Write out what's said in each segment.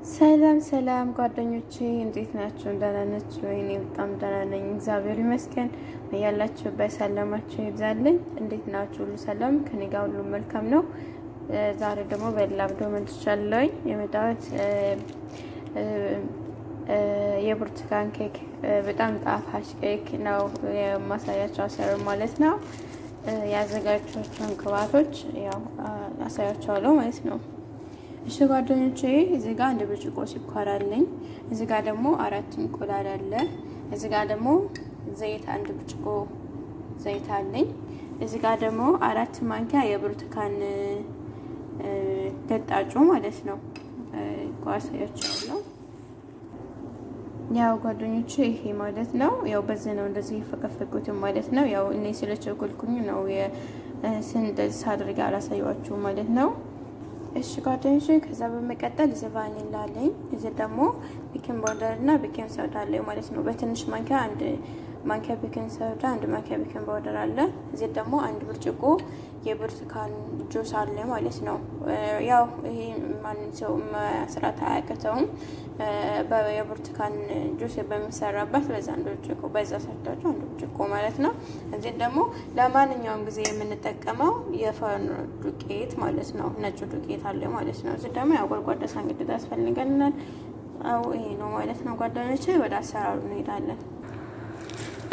ሰላም ሰላም ጓደኞቼ እንዴት ናችሁ? ደህና ናችሁ? እኔ በጣም ደህና ነኝ፣ እግዚአብሔር ይመስገን። ያላችሁበት ሰላማችሁ ይብዛልኝ። እንዴት ናችሁ? ሁሉ ሰላም ከኔ ጋር ሁሉ መልካም ነው። ዛሬ ደግሞ በሌላ ቪዲዮ መጥቻለሁኝ። የመጣሁት የብርቱካን ኬክ በጣም ጣፋጭ ኬክ ነው የማሳያችሁ አሰራር ማለት ነው። ያዘጋጇቸውን ግብአቶች ያው አሳያችኋለሁ ማለት ነው። እሺ ጓደኞቼ እዚህ ጋር አንድ ብርጭቆ ስኳር አለኝ። እዚህ ጋር ደግሞ 4 እንቁላል አለ። እዚህ ጋር ደግሞ ዘይት አንድ ብርጭቆ ዘይት አለኝ። እዚህ ጋር ደግሞ 4 ማንኪያ የብርቱካን ልጣጩ ማለት ነው አሳያችኋለሁ። ያው ጓደኞቼ ይሄ ማለት ነው። ያው በዚህ ነው እንደዚህ የፈቀፈቁት ማለት ነው። ያው እኔ ስለቸኮልኩኝ ነው የስንደስ አድርጌ አላሳያችሁም ማለት ነው። እሺ ጓደኞቼ ከዛ በመቀጠል እዚህ ቫኒላ አለኝ። እዚህ ደግሞ baking powder እና baking soda አለኝ ማለት ነው። በትንሽ ማንኪያ አንድ ማንኪያ baking soda፣ አንድ ማንኪያ baking powder አለ። እዚህ ደግሞ አንድ ብርጭቆ የብርቱካን ጁስ አለ ማለት ነው። ያው ይሄ ማንም ሰው መስራት አያቅተውም። የብርቱካን ጁስ በሚሰራበት በዛ አንድ ብርጭቆ በዛ ሰርታችሁ አንድ ብርጭቆ ማለት ነው። እዚህ ደግሞ ለማንኛውም ጊዜ የምንጠቀመው የፈርኖ ዱቄት ማለት ነው። ነጭ ዱቄት አለ ማለት ነው። እዚህ ደግሞ ያው ጎድጓዳ ሳህን ግዴታ ያስፈልገናል። አው ይሄ ነው ማለት ነው ጓደኞቼ። ወደ አሰራሩ እንሄዳለን።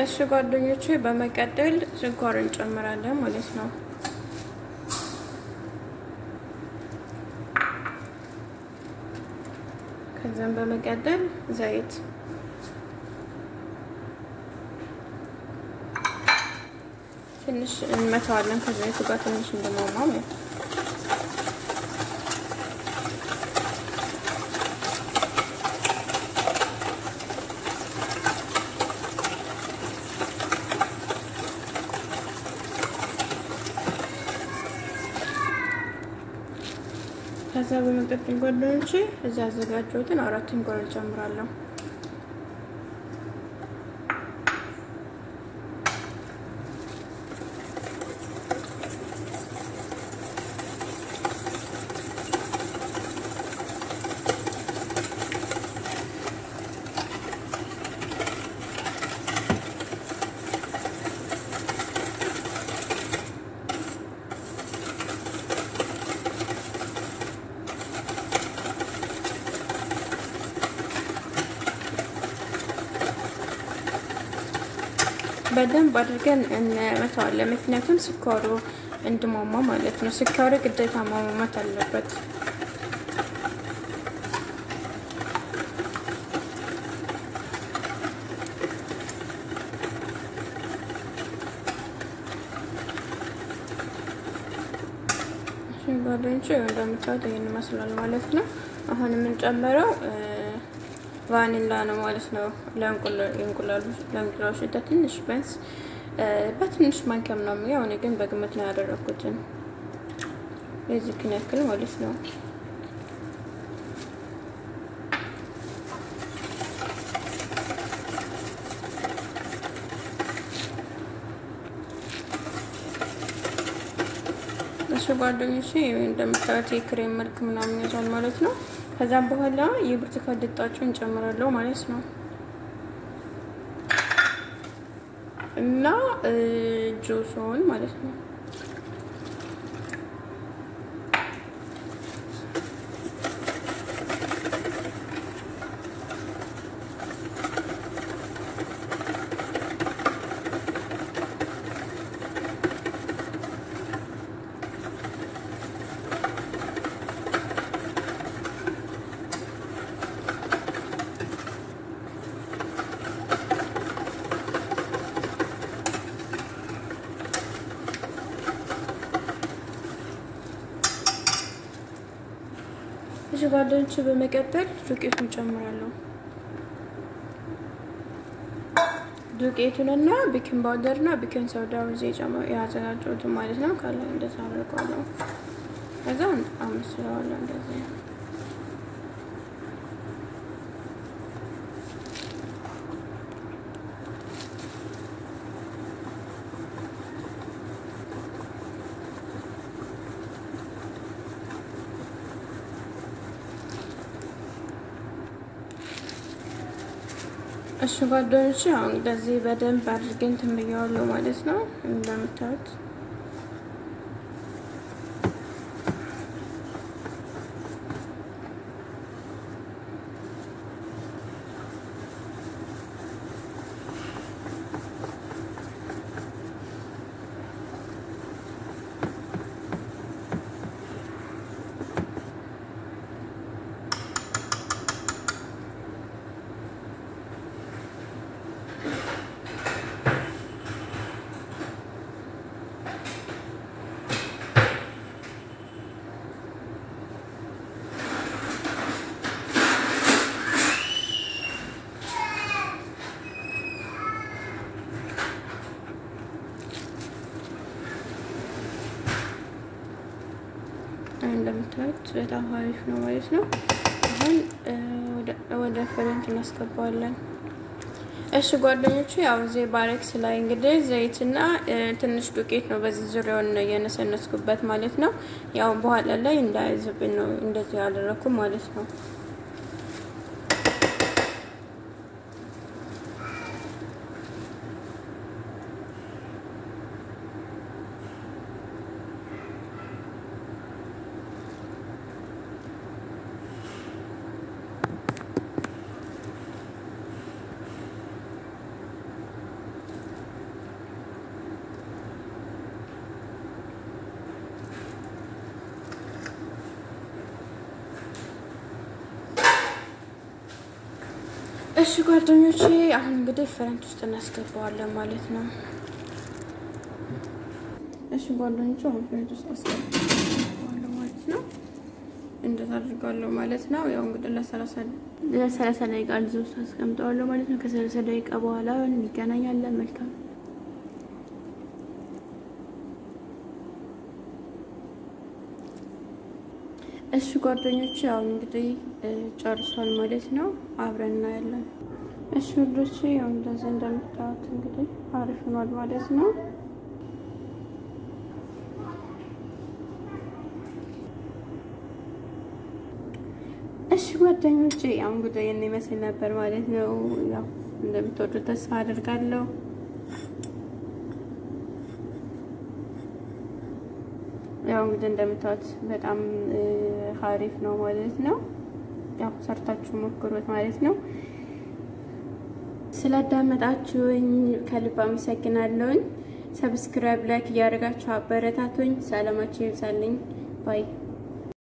እሺ ጓደኞቼ በመቀጠል ስኳር እንጨምራለን ማለት ነው። ከዛም በመቀጠል ዘይት ትንሽ እንመታዋለን ከዘይቱ ጋር ትንሽ እንደሟሟ ማለት ነው። ከዛ በመቀጠል ጓደኞቼ እዚህ ያዘጋጀሁትን 4 እንቁላል ጨምራለሁ። በደንብ አድርገን እንመታዋለን፣ ምክንያቱም ስኳሩ እንዲሟሟ ማለት ነው። ስኳሩ ግዴታ መሟሟት አለበት። ጓደኞቼ እንደምታዩት ይሄን ይመስላል ማለት ነው። አሁን የምንጨምረው ቫኒላ ነው ማለት ነው። ለእንቁላሉ ሽታ ትንሽ ቢያንስ በትንሽ ማንኪያ ምናምን፣ ያው እኔ ግን በግምት ነው ያደረኩትን የዚህን ያክል ማለት ነው። እሺ ጓደኞቼ እንደምታዩት የክሬም መልክ ምናምን ይዟል ማለት ነው። ከዛም በኋላ የብርቱካን ልጣጩን ጨምራለሁ ማለት ነው እና ጁሱን ማለት ነው። እሺ ጓደኞቼ በመቀጠል ዱቄቱን ጨምራለሁ። ዱቄቱንና baking powder እና baking soda እዚህ ያዘጋጀሁትን ማለት ነው። ካለ እንደዛ አድርገዋለሁ። ከዛ አመስለዋለሁ እንደዚህ። እሺ ጓደኞቼ አሁን እንደዚህ በደንብ አድርገን ትንብየዋለሁ ማለት ነው እንደምታዩት። እንደምታዩት በጣም አሪፍ ነው ማለት ነው። አሁን ወደ ፍረንት እናስገባዋለን። እሺ ጓደኞቹ ያው እዚህ ባሬክስ ላይ እንግዲህ ዘይትና ትንሽ ዱቄት ነው በዚህ ዙሪያውን የነሰነስኩበት ማለት ነው። ያው በኋላ ላይ እንዳይዝብን ነው እንደዚህ ያደረኩ ማለት ነው። እሺ ጓደኞቼ አሁን እንግዲህ ፍረንት ውስጥ እናስገባዋለን ማለት ነው። እሺ ጓደኞቼ አሁን ፍረንት ውስጥ አስገባዋለን ማለት ነው። እንደዛ አድርጋለሁ ማለት ነው። ያው እንግዲህ ለ30 ደቂቃ እዚህ ውስጥ አስቀምጠዋለሁ ማለት ነው። ከ30 ደቂቃ በኋላ እንገናኛለን። መልካም። እሺ ጓደኞቼ አሁን እንግዲህ ጨርሷል ማለት ነው። አብረን እናያለን። እሺ ውዶቼ ያው እንደዚህ እንደምታዩት እንግዲህ አሪፍ ሆኗል ማለት ነው። እሺ ጓደኞቼ ያው እንግዲህ ይሄን ይመስል ነበር ማለት ነው። ያው እንደምትወዱት ተስፋ አደርጋለሁ። ያው እንግዲህ እንደምታዩት በጣም አሪፍ ነው ማለት ነው። ያው ሰርታችሁ ሞክሩት ማለት ነው። ስላዳመጣችሁኝ ከልብ አመሰግናለሁኝ። Subscribe፣ like እያደረጋችሁ አበረታቱኝ። ሰላማችሁ ይብዛልኝ። Bye.